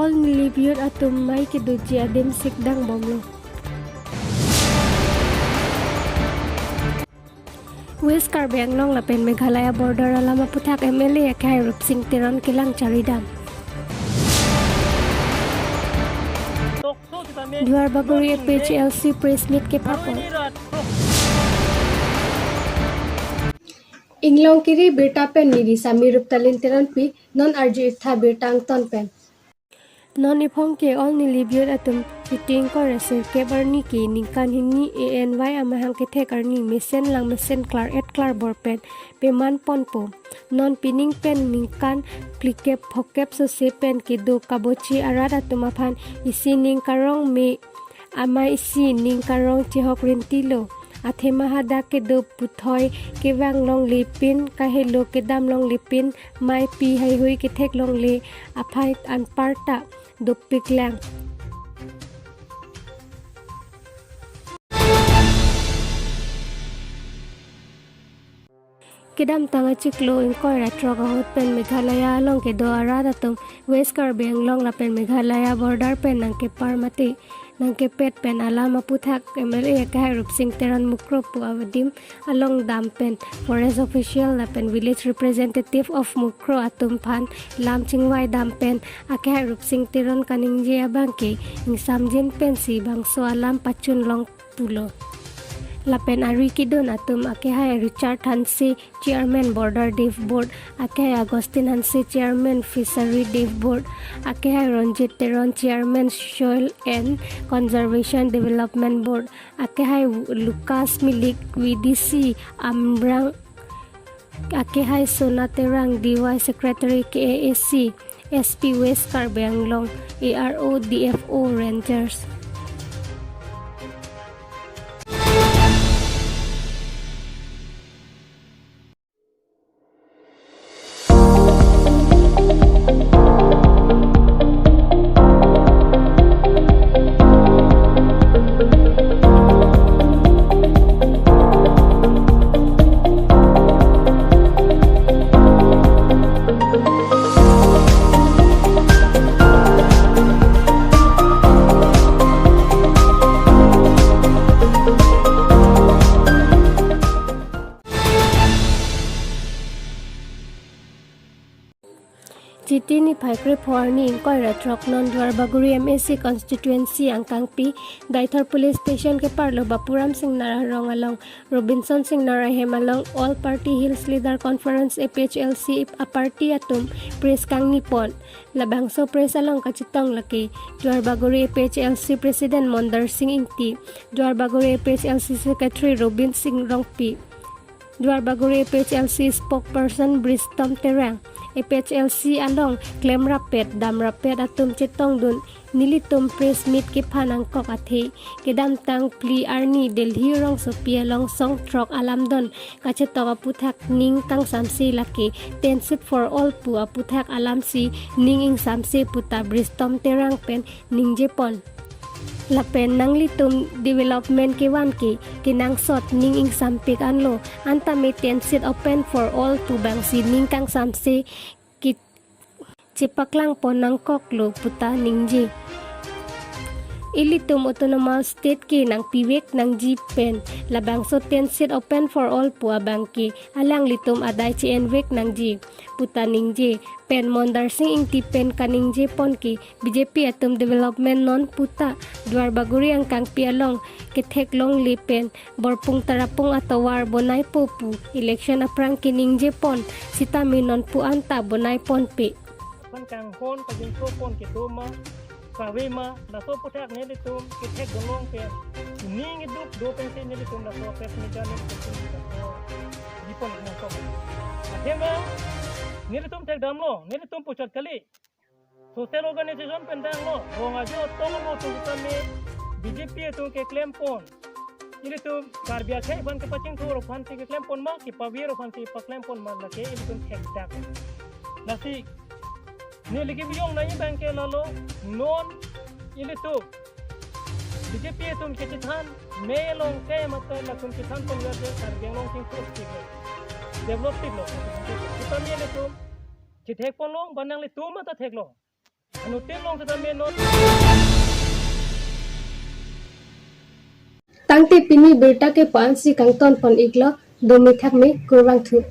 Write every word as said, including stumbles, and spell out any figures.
All Nilip Youth atum mei kedoji adim sikdang bomlo. West Karbi Anglong lapen Meghalaya border alam aputhak M L A akehai Rupsing Teron kelang charidam. Duar Bagori A P H L C press meet kepapon. Inglong kiri birta pen neli Sami Ruptalin Teronpi, non arju-ik tha birta angton pen. Non ephong ke All Nilip Youth atum Chiti ingkoi ra sirkep arni ke ningkan hini A N Y amahang kethek arni mesen lang mesen klar-et klarbor pen peman ponpo. Non pining pen ningkan phlikep phokep sose pen kedo kabochi arat atum aphan isi ning karong me amei isi ning karong chehok rintilo. Athema hadak kedo puthoi kevang longlepin, kahelo kedam longlepin, mei pi heihui kethek longle aphai anparta dopiklang. Kedamtang achiklo ingkoi ra throk ahut pen Meghalaya along kedo arat atum West Karbi Anglong lapen Meghalaya border pen nangkepar mate nangkepet pen alam aputhak M L A akehai Rupsing Teron Mukro pu adim along dam pen forest official lapen village representative of Mukro atum aphan lam chingvai dam pen akehai Rupsing Teron kaningje abang ke ingsamjin pensi bangso alam pachun long pulo. Lapen ari kedun atum akehai Richard Hanse, Chairman Border Dev Board, akehai Augustine Hanse, Chairman Fishery Dev Board, akehai Ranjit Teron, Chairman Soil and Conservation Development Board, akehai Lucas Milik, V D C Amrang, akehai Sona Terang, D Y Secretary K A A C, S P West Karbi Anglong, A R O, D F O, Rangers. Chiti niphai krepho arni ingkoi ra throk non Duar Bagori M A C constituency angkangpi Deithor Police Station keparlo Bapuram Singnar arong along Robinson Singnar ahem along All Party Hills Leader Conference A P H L C aparty atum press kangni pon. Labangso press along kachetong lake Duar Bagori A P H L C President Mondar Sing Ingti, Duar Bagori A P H L C Secretary Robin Sing Rongpi, Duar Bagori A P H L C spokesperson Bristom Terang, A P H L C along klem rapet, dam rapet atum chetongdun nelitum press meet kephan angkok athe, kedamtang phli arni Delhi rongsopi along song throk alamdon kachetong aputhak ning kangsamse lake Tensit for All pu aputhak alamsi ning ingsamse puta Bristom Terang pen ningje pon. Lapen nanglitum development kevan ke kenangsot ning ingsampik anlo, anta me Tensit Open for All pu bangsi ning kangsamse ke chepaklang pon nangkoklo puta ningje. Ilitum Autonomous State ke nangpivek nangji pen labangso Tensit Open for All pu abang ke alanglitum adai che-envek nangji puta ningje pen Mondar Sing Ingti pen kaningje pon ke B J P atum development non puta Duar Bagori angkangpi along kethek longle pen Borpung Tarapung atovar bonaipo pu election aphrang keningje pon sitame non pu anta bonai ponpe. Aphan kanghon kajingso pon kedo ma, kave ma, laso aputhak nelitum kethek bonlong pen ning iduk do pensi nelitum laso press meet nelitum laso dipon nangkok. Athema nelitum thekdamlo, nelitum puchot kali. Social organization pen tanglo, rong ajo tonglo atum sitame B J P atum keklem pon. Ilitum Karbi akhei aphan kepachingthur aphansi keklem pon ma, kepavir aphansi paklem pon ma lake ilitum thekdak. Lasi neli kebijong nangji abang ke lalo, non ilitum B J P atum kechethan, me along ke mata latum chethan pon ya je Karbi Anglong chingthur chiklo. Develop chiklo. Sitame ilitum chethek ponlong, ba nanglitum mata theklong. Anuttin long seta me not. Tangte pini birta ke po-ansi kangton pon iklo, dome thakme, kurvangthu.